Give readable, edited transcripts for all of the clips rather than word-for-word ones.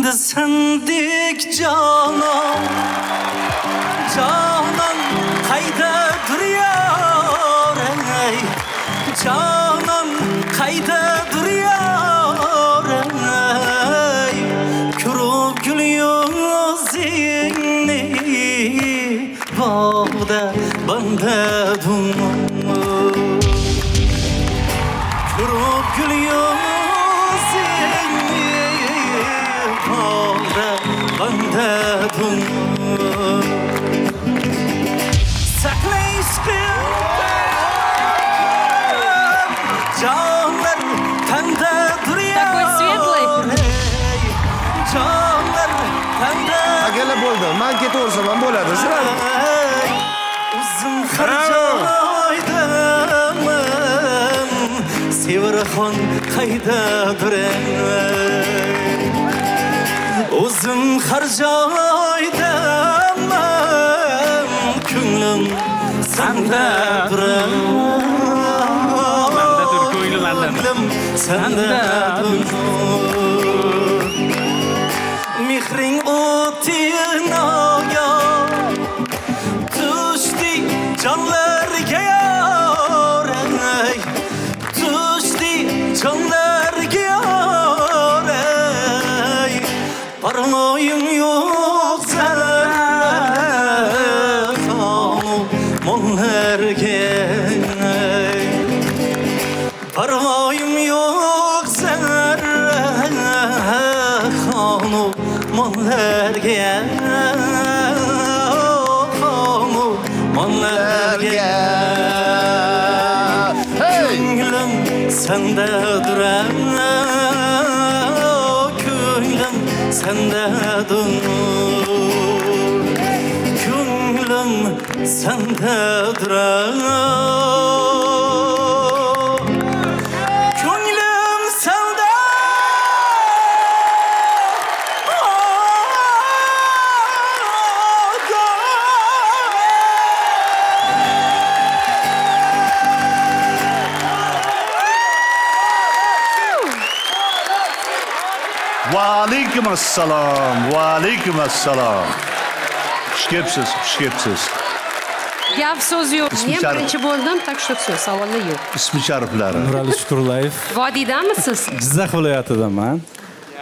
Endi sendek jonon, jonon qayda yor, ey? Jonon qayda yor, ey? Ko'rib gul yuzingni bog'da banda ko'rib gul yuzingni bog'da banda saqla ishqim jonlar tanda Такой светлый. Ey, jonlar tanda. Akalar, bo'ldi, man ketaversam ham bo'ladi sizlar. Ey, o'zim har joydaman, Sevirxon qaydadir, ey? O'zim har joydaman, ko'nglim sandadir. Mandadir, ko'nglim mandadir. Ko'nglim sandadir. Mehring o'ti nogoh tushdi jonlarga yor, ey. Tushdi jonlarga yor, ey. Parvoyim yo'q zarra mollarga, parvoyim yo'q zarra xonu mollarga, xonu mollarga. Hey! Ko'nglim sendadir, ko'nglim sendadir, ko'nglim sendadir, ko'nglim senda. Va alaykum assalom, va alaykum assalom. Xush kelibsiz, xush kelibsiz. Gap so'z yo'q. Ismi Men sharif. birinchi bo'ldim, так что все, savollar yo'q. Ismi shariflari? Nurali Shukurullayev. Vodiydanmisiz? Jizzax viloyatidanman.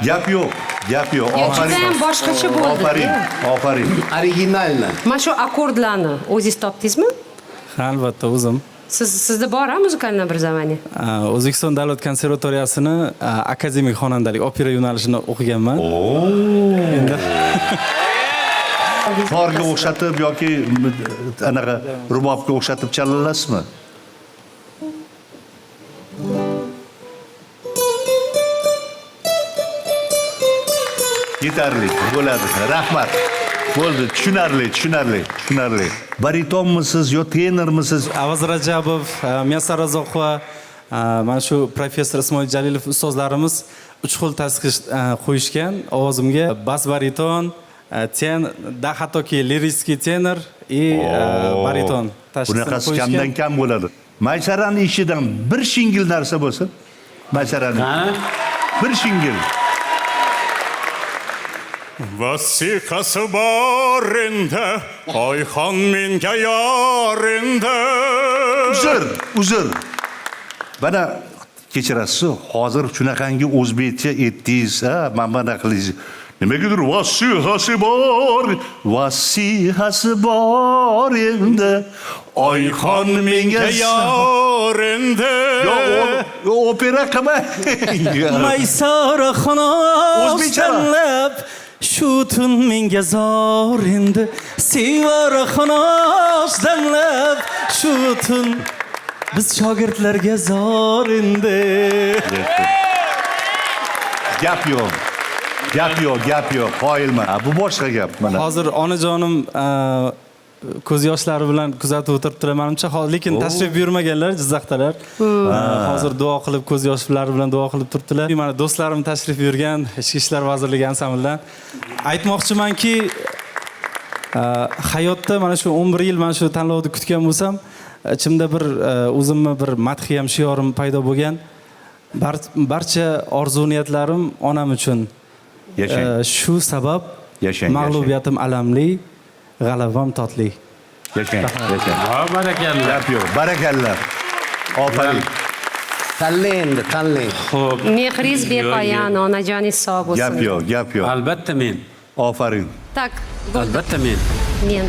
Gap yo'q, gap yo'q. Yo'q, Ofarin. judayam boshqacha bo'ldi. Ofarin, ofarin. Оригинально. Mana shu akkordlarni o'zingiz topdingizmi? Ha, albatta, o'zim. Sizda bor a музыкальное образование? O'zbekiston davlat konservatoriyasini akademik xonandalik opera yo'nalishini o'qiganman. Endi Torga o'xshatib yoki anaqa rubobga o'xshatib chala olasizmi? Yetarli bo'ladi. Rahmat. Bo'ldi, tushunarli, tushunarli, tushunarli. Baritonmisiz yo tenormisiz? Avaz Rajabov, Muyassar Razzoqova, mana shu professor Ismoil Jalilov ustozlarimiz uch xil tashxis qo'yishgan ovozimga: bas bariton, ten da, hattoki лирический tenor и bariton tashxisini Bunaqasi qo'yishgan. Kamdan kam bo'ladi. Maysarani ishidan bir shingil narsa bo'lsin. Maysarani. Qani? Bir shingil. Vasiqasi bor endi, Oyxon menga yor endi. Uzr, uzr. Mana, kechirasiz, hozir shunaqangi o'zbekcha aytdingiz, ha, mana bunaqa qildingiz. Nimagadir vasihasi bor, vasihasi bor endi. Oyxon menga yor endi. Yo'q, opera qilmang. Maysara O'zbekcha. tanlab shu tun menga zor endi, Sevara xonos damlab shu tun biz shogirdlarga zor endi. Gap yo'q. Gap yo'q, gap yo'q. Qoyilman. Bu boshqa gap mana. Hozir onajonim ko'z yoshlari bilan kuzatib o'tiribdilar manimcha, lekin tashrif buyurmaganlar, Jizzaxdalar. Hozir duo qilib, ko'z yoshlari bilan duo qilib turibdilar. Mana, do'stlarim tashrif buyurgan, Ichki ishlar vazirligi ansamblidan. Aytmoqchimanki, hayotda mana shu 11 yil mana shu tanlovni kutgan bo'lsam, ichimda bir o'zimni bir madhiyam, shiorim paydo bo'lgan. Barcha orzu niyatlarim onam uchun. Yashang. Shu sabab Yashang, mag'lubiyatim alamli, g'alabam totli. Yashang, yashang. Ha, barakalla. Gap yo'q. Barakalla. Ofarin. Tanlang endi, tanlang. Xo'p. Mehringiz bepoyon, onajoningiz sog' bo'lsin. Gap yo'q, gap yo'q. Albatta men. Ofarin. Так, bo'ldi. Albatta men. Men.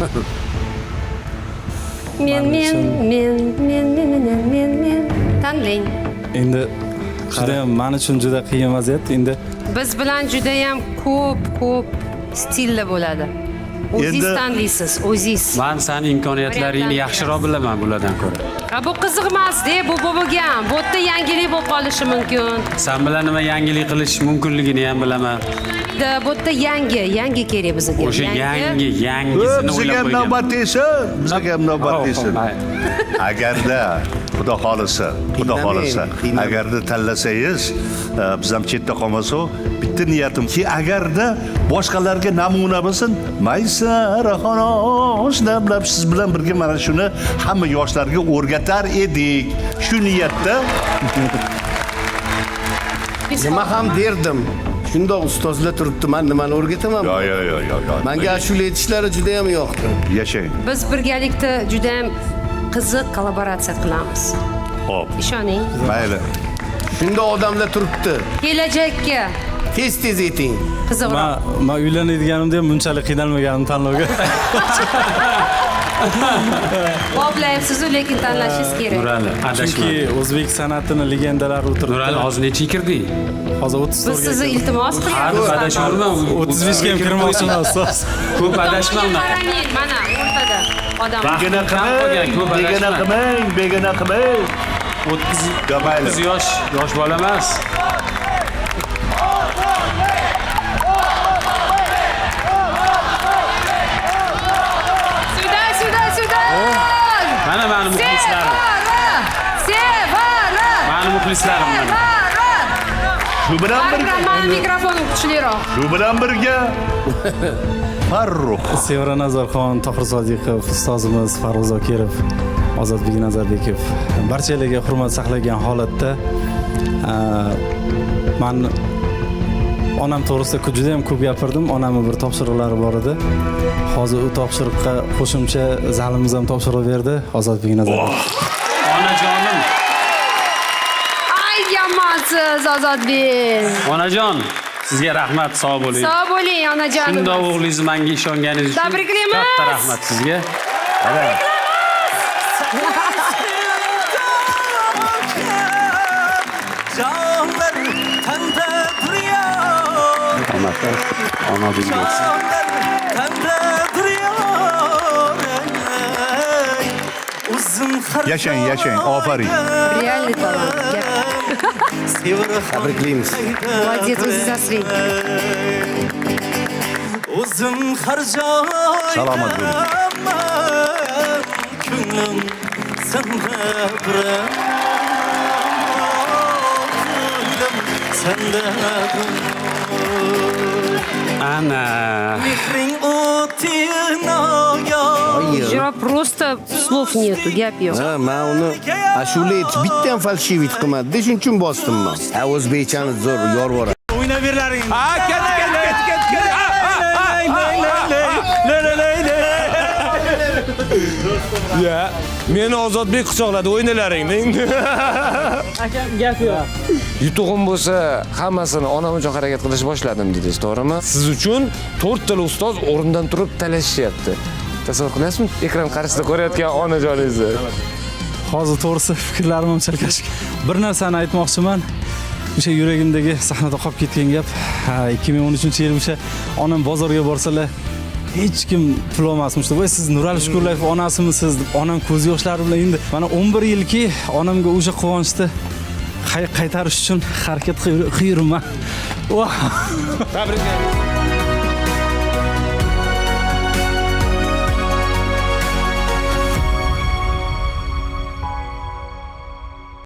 Men, men, men, men, men, men, men, men. Tanlang. Endi judayam man uchun juda qiyin vaziyat. Endi Biz bilan judayam ko'p, ko'p stilda bo'ladi. O'zingiz tanlaysiz, o'zingiz. Man sani imkoniyatlaringni yaxshiroq bilaman bulardan ko'ra. Ha, bu qiziq emas-da, bu bo'lgan. Bu yerda yangilik bo'lib qolishi mumkin. San bilan nima yangilik qilish mumkinligini ham bilaman. Da, bu yerda yangi, yangi kerak bizga. O'sha yangi, yangisini Bizga o'ylab ham qo'yganman. navbat tegsin, bizga ham navbat tegsin. Mayli. Agarda Xudo xolisa, Xudo Qiynamang, xolisa, qiynamang. Agarda tanlasangiz, biz ham chetda qolmasak, bitta niyatimki, agarda boshqalarga namuna bo'lsin, Maysaraxon damlab siz bilan birga mana shuni hamma yoshlarga o'rgatar edik. Shu niyatda. Nima ham derdim? Shundoq ustozlar turibdi, man nimani o'rgataman? Yo, yo, yo, yo, yo. Manga ashula aytishlari juda ham yoqdi. Yashang. Biz birgalikda juda ham qiziq kollaboratsiya qilamiz. Xo'p. Ishoning. Mayli. Shundoq odamlar turibdi. Kelajakka Tez-tez ayting. qiziqroq. Man uylanadiganimda ham bunchalik qiynalmagandim tanlovga. Boplayapsiz-u, lekin tanlashingiz kerak. Nurali, adashma. Chunki o'zbek san'atini legendalari o'tiribdi. Nurali, hozir nechaga kirding? Hozir 34 Biz sizni iltimos Har qilyapmiz. adashaverma. 35 ga ham kirmoqchiman, ustoz. Ko'p adashma Tomonga unaqa. qaramang, mana o'rtada odam. Begona Kam qolgan, qilmang, ko'p begona adashma. qilmang, begona qilmang. 30 Yo, mayli. 30 yosh, yosh bola emas. Сюда, сюда, сюда! Mana mani muxlislarim. Sevara! Sevara! Mani muxlislarim mana. Sevara! Shu bilan birga, Baribir mani mikrofonim kuchliroq. shu bilan birga Farruh. Sevara Nazarxon, Tohir Sodiqov, ustozimiz Farruh Zokirov, Ozodbek Nazarbekov. Barchalarga hurmat saqlagan holatda man onam to'g'risida juda ham ko'p gapirdim. Onamning bir topshiriqlari bor edi. Hozir u topshiriqqa qo'shimcha zalimiz ham topshiriq berdi. Ozodbek Nazarbekov. Onajonim, Ay, yomonsiz, Ozodbek. Onajon, sizga rahmat, sog' bo'ling. Sog' bo'ling, onajonim. Shundoq o'g'lingizni menga ishonganingiz uchun Tabriklaymiz. katta rahmat sizga. Jonlar tanda duruyor. Omad, omadingiz bo'lsin. Jonlar tanda duruyor. Ey, uzun har Yashang, yashang, ofarin. Реальный талант. Tabriklaymiz. Молодец, o'zingiz asrang. O'zim har joyda Salomat bo'ling. Ko'nglim senda bir, ko'nglim senda bir. Ana. Mehring o'ti nogoh. Ijro просто слов нету, gap yo'q. Ha, man uni ashula aytib bitta ham фальшивить qilmadi. Shuning uchun bosdim man. Ha, o'zbekchani zo'r yorib yuboradi. O'ynab berlaring. Ha, ketdi, ketdi, ketdi, ketdi, ketdi. Ha, ha, ha. Ya, meni Ozodbek quchoqladi, o'ynalaringni endi. Akam, gap yo'q. Yutug'im bo'lsa, hammasini onam uchun harakat qilish boshladim dedingiz, to'g'rimi? Siz uchun to'rttala ustoz o'rnidan turib talashishyapti. Tasavvur qilyapsizmi? Ekran qarshisida ko'rayotgan onajoningizni. Hozir to'g'risi fikrlarim ham chalkashgan. Bir narsani aytmoqchiman. O'sha yuragimdagi sahnada qolib ketgan gap. Ha, 2013-yil o'sha onam bozorga borsalar hech kim pul olmasmishdi. "Voy, siz Nurali Shukurlayev onasimisiz?" deb onam ko'z yoshlari bilan. Endi mana 11 yilki onamga o'sha quvonchni qaytarish uchun harakat qilib yuribman. Voh! Tabriklaymiz.